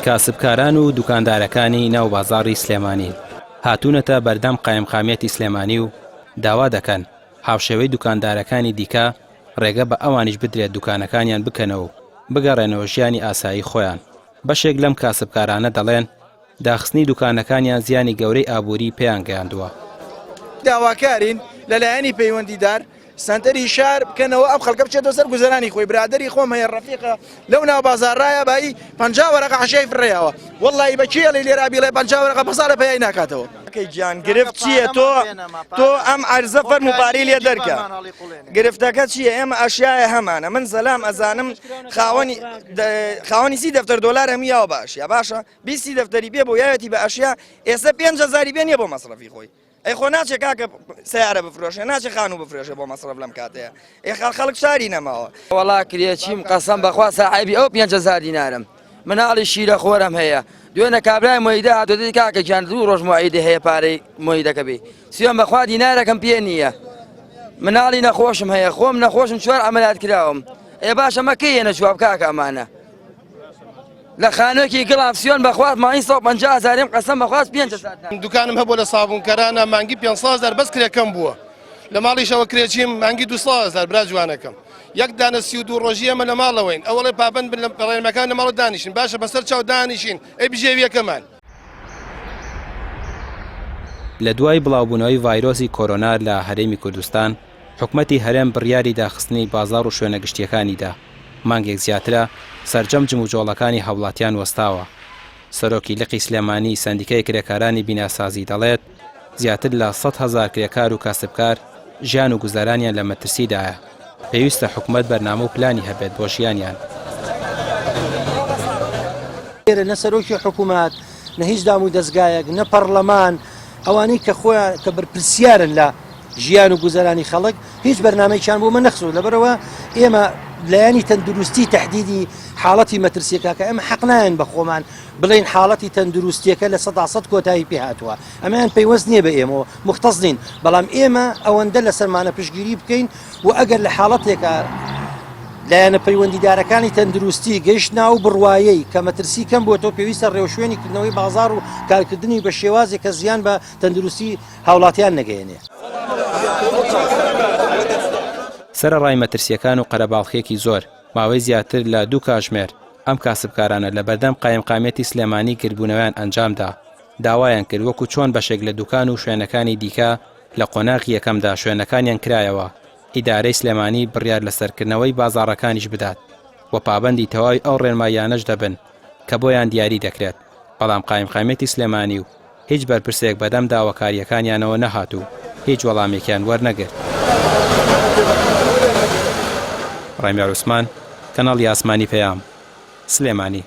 کاسبکاران و دوکاندارەکانی ناو بازاڕی سلێمانین هاتوونەتە بەردەم قایمقامیەتی سلێمانی و داوا دەکەن هاوشێوەی دوکاندارەکانی دیکە ڕێگە بە ئەوانیش بدرێت دوکانەکانیان بکەنەوە و بگەڕێنەوە ژیانی ئاسایی خۆیان. بەشێک لەم کاسبکارانە دەڵێن، داخستنی دوکانەکانیان زیانی گەورەی ئابووری پێیان گەیاندووە. داواکارین لە لایەنی پەیوەندیدار سەنتەری شار بکەنەوە ئەم خەڵکە بچێتەوە سەر گوزەرانی خۆی برادەری خۆم هەیە ڕەفیقە لەو ناو بازاڕایە بایی 50 وەرەقە حەشای فڕێیاوە وەڵڵاهی بە کێ ئەڵێی لێرە بیڵێ 50 وەرەقە بە ساڵێ پەیای ناکاتەوە. کاکە گیان گرفت چییە تۆ تۆ ئەم عەرزە فەرموو پارەی لێ دەرکە گرفتەکە چییە ئێمە ئەشیایە هەمانە من زەلام ئەزانم خاوەنی خاوەنی سی دەفتەر دۆلار هەموو یاوە بە ئەشیا باشە بیستی دەفتەری پێ بۆ یاوێتی بە ئەشیا ئێستا 5000 پێ نییە بۆ مەسرەفی خۆی ئەی خۆ ناچێ کاکە سیارە بفرۆشێ ناچێ خانوو بفرۆشێ بۆ مەسرەف لەم کاتەیە ئێ خەڵ خەڵک شاری نەماوە. وەڵا کرێچیم قەسەم بەخوا ساحێبی ئەو 5000 دینارم مناڵی شیرە خۆرم هەیە دوێنە کابرای مۆیدە هاتۆ دەی کاکە گیان دوو ڕۆژ مۆعیدە هەیە پارەی مۆیدەکە بی سوێن بەخوا دینارەکەم پێ نییە مناڵی نەخۆشم هەیە خۆم نەخۆشم چوار عەمەلات کراوم ئێ باشە مە کەی یەنە جواب کاکە ئەمانە لە خانوێکی گڵاف سیۆن بەخوا مانگی 150 هەزاریم قەسەم بەخوا 5000 دوکانم هەبووە لە سابوونکەرانە مانگی 500 هەزار بەس کرێکەم بووە لە ماڵیشەوە کرێچیم مانگی 200 هەزار برا جوانەکەم یەک دانە 32 ڕۆژی ئێمە لە ماڵەوەین ئەوەڵێ پابند بن لە ڕێنمەکان لە ماڵە دانیشن باشە بەسەر چاو دانیشین ئەی بژێویەکەمان. لە دوای بڵاوبوونەوەی ڤایرۆسی کۆرۆنا لە هەرێمی کوردستان، حکومەتی هەرێم بڕیاری داخستنی بازاڕ و شوێنە گشتییەکانی دا، مانگێک زیاترە سەرجەم جموجۆڵەکانی هاوڵاتیان وەستاوە. سەرۆکی لقی سلێمانی سەندیکای کرێکارانی بیناسازی دەڵێت، زیاتر لە 100,000 کرێکار و کاسبکار ژیان و گوزەرانیان لە مەترسیدایە، پێویستە حکومەت بەرنامە و پلانی هەبێت بۆ ژیانیان. لێرە نە سەرۆکی حکومەت، نە هیچ دامودەزگایەک، نە پەڕلەمان، ئەوانەی کە خۆیان کە بەرپرسیارن لە ژیان و گوزەرانی خەڵک هیچ بەرنامەیەکیان بۆ مە نەخستووە لەبەرئەوە ئێمە لایەنی تەندروستی تەحدیدی حاڵەتی مەترسیەکە کە ئێمە حەق نایەن بە خۆمان بڵێین حاڵەتی تەندروستیەکە لە 100% کۆتایی پێ هاتووە ئەمەیان پەیوەست نییە بە ئێمەوە مختص نین بەڵام ئێمە ئەوەندە لەسەرمانە پشتگیری بکەین و ئەگەر لە حاڵەتێکە لایەنە پەیوەندیدارەکانی تەندروستی گەیشتنە ئەو بڕوایەی کە مەترسی کەم بۆتەوە پێویستە ڕێوشوێنی کردنەوەی بازاڕ و کارکردنی بە شێوازێک کە زیان بە تەندروستی هاوڵاتیان نەگەیەنێ. سەرەڕای مەترسییەکان و قەرەباڵخییەکی زۆر، ماوەی زیاتر لە دوو کاژمێر ئەم کاسبکارانە لە بەردەم قایمقامیەتی سلێمانی گردبوونەوەیان ئەنجامدا، داوایان کرد وەکو چۆن بەشێک لە دوکان و شوێنەکانی دیکە لە قۆناغی یەکەمدا شوێنەکانیان کرایەوە، ئیدارەی سلێمانی بڕیار لەسەر کردنەوەی بازاڕەکانیش بدات و پابەندی تەواوی ئەو ڕێنماییانەش دەبن کە بۆیان دیاری دەکرێت، بەڵام قایمقامیەتی سلێمانی و هیچ بەرپرسێک بەدەم داواکارییەکانیانەوە نەهات و هیچ وەڵامێکیان وەرنەگرت. ڕێمیار عوسمان، کەناڵی ئاسمانی پەیام، سلێمانی.